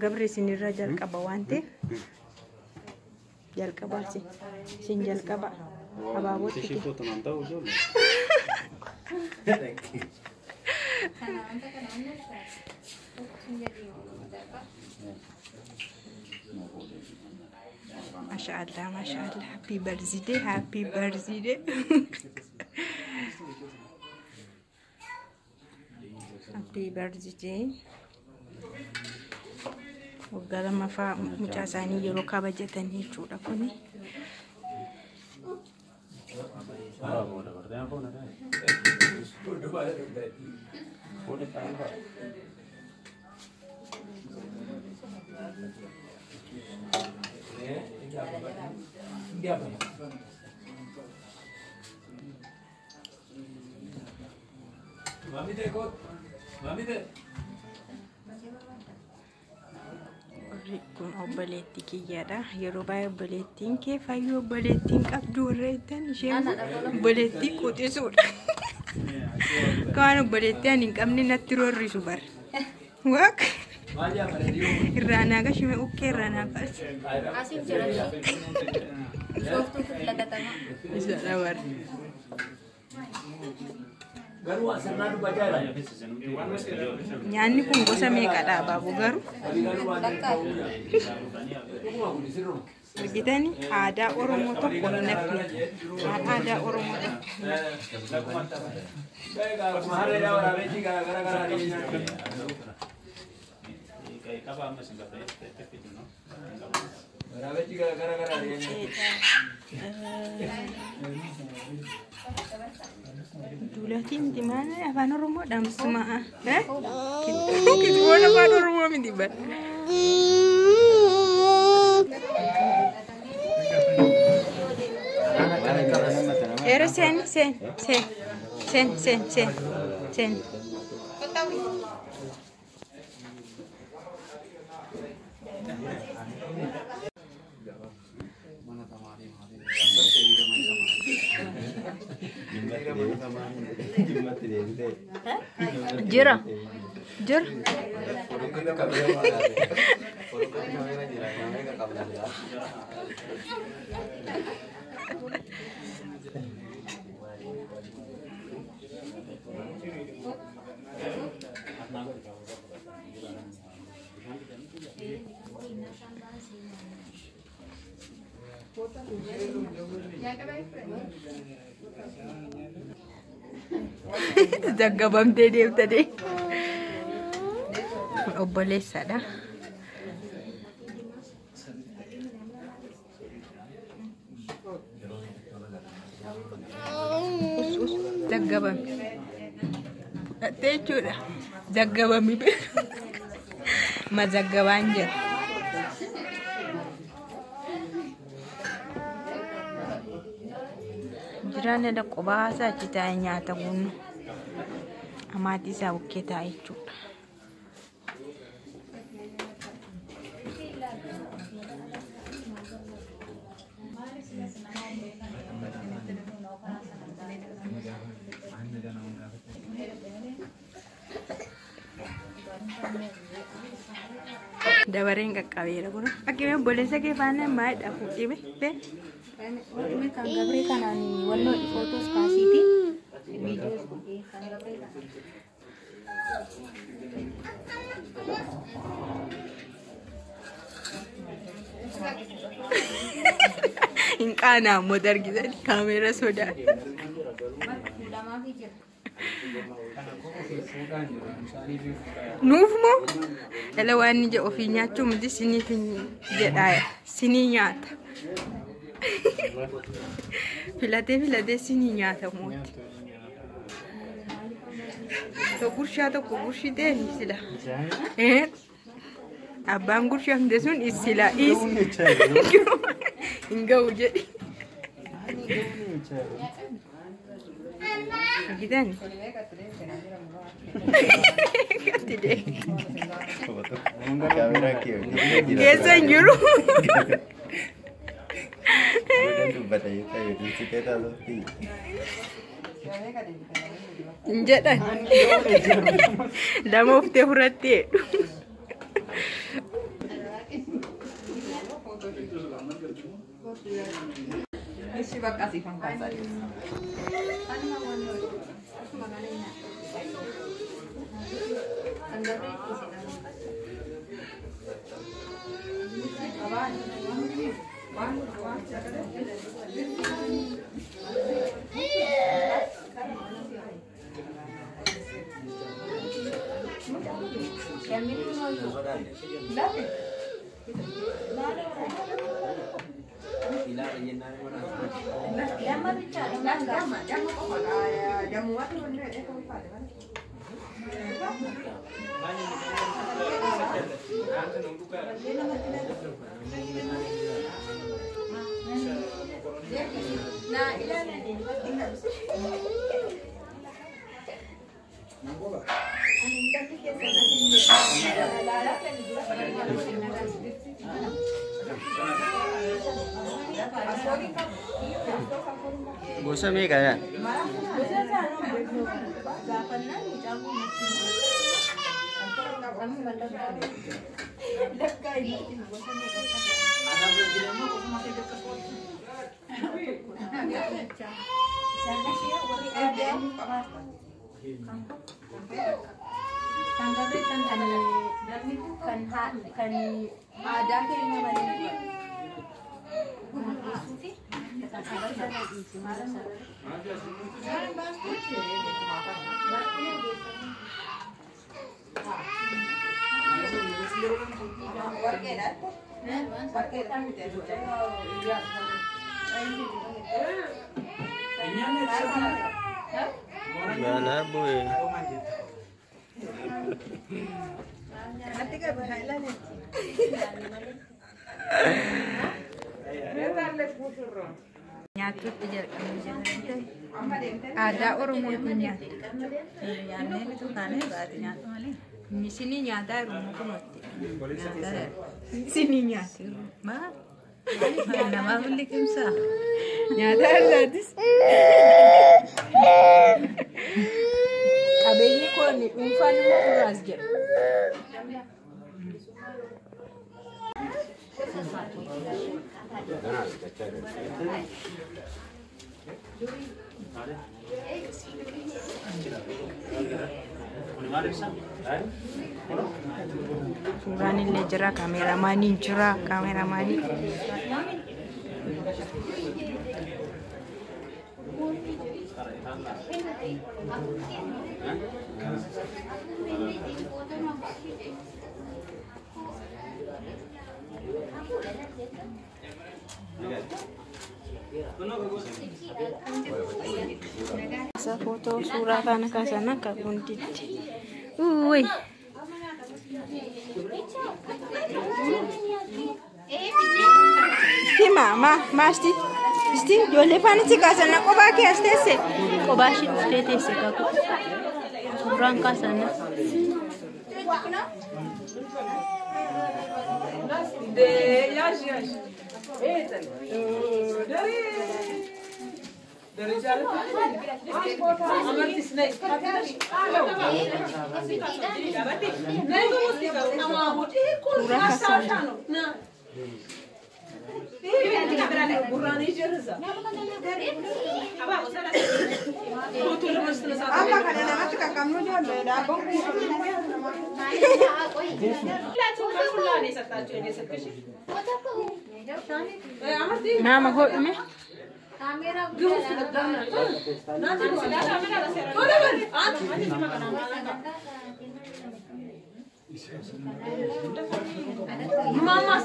Gabri isinirraa jalqaba waan ta'eef jalqaba isin jalqaba abaabootti. Mashaallah, mashaallah. Happy birthday, happy birthday. Happy birthday. Waggaa lammaffaa mucaa isaanii yeroo kabajatan jechuudha kuni. Kun obboleettii kiyyaadha. Yeroo baay'ee obboleettiin kee fayyuu obboleettiin qabdu warra jettan isheen obboleettii quxisuudha. Waan obboleettii ani hin qabne natti roorrisu bara. Waaqa irraa naa gashime ukkee irraa naa kaase. Asiin jira. Sooftuu filatama. Isadha bara. Nyaanni kun gosa meeqadha abaaboo garuu? Argitanii aadaa Oromoo tokko hin hafne. Waan aadaa Oromoo tokko hin hafne. Duulatii miti maal afaan Oromoo dhamsuma. Kitboon afaan Oromoo miti bara. Yeroo seen seen seen seen seen seen seen. Jira. Jira. Zaggabamtee deemta dee. Kun obboleessadha. Us us zaggabame. Fudhattee jechuudha. Zaggabami mazaggabaan jira. Jiraan dhala qobaasaa achi taa'ee nyaata kun amaatii isaa bukkee taa'e jechuudha. Dabareen qaqqabeera kun. Akkuma obboleessa kee faana maalidha fuudhee bee? Kan gabree kanaan walloo footoos kaasiiti. Viidiyoos godhee kan gabree kanaan. Hin qaanaa ammoo dargisan kaameera sodaa. Fuudhamaafi jira. Nuuf moo? Dhala waan inni jedhu ofii nyaachuu miti siniif hin jedhaa sinii nyaata. Filatee filatee sinii nyaata mooti. Gurshaa tokko gurshitee sila. Abbaan gurshamte sun sila hin ga'u jedhi. Argitan? Gatti deemte. Keessa hin jiru. Hin jedhan. Lama uftee fudhattee jedhu. Ishi bakka asii kan kaasaa jiru. Gosa meeqa yaa? Kan aadaa keenya malee. Balaa bu'ee. Nyaatutti jalqabnee jirra. Aadaa Oromootiin nyaata. Isinii nyaataa jiru immoo kunuutti. Isinii nyaata jiru. Maal? Namaaf liqimsaa. Nyaataa irraatis. Qabeenyi koo inni dhuunfaan immoo irraas jedha. Suuraan illee jira, kaameeraamaaniin jira, kaameeraamaanii. Footoo suuraa kana kaasan akka gunditti. Uwwi. Isti ma maasti. Isti ijoollee faana si kaasan kophaa kee as teesse. Kophaa ishee dhuftee teesse kaku. Suuraan kaasan. Suuraa kaasan. Amma kana namatti qaqqabnu ijoolleedha. Nama godhume. Maama.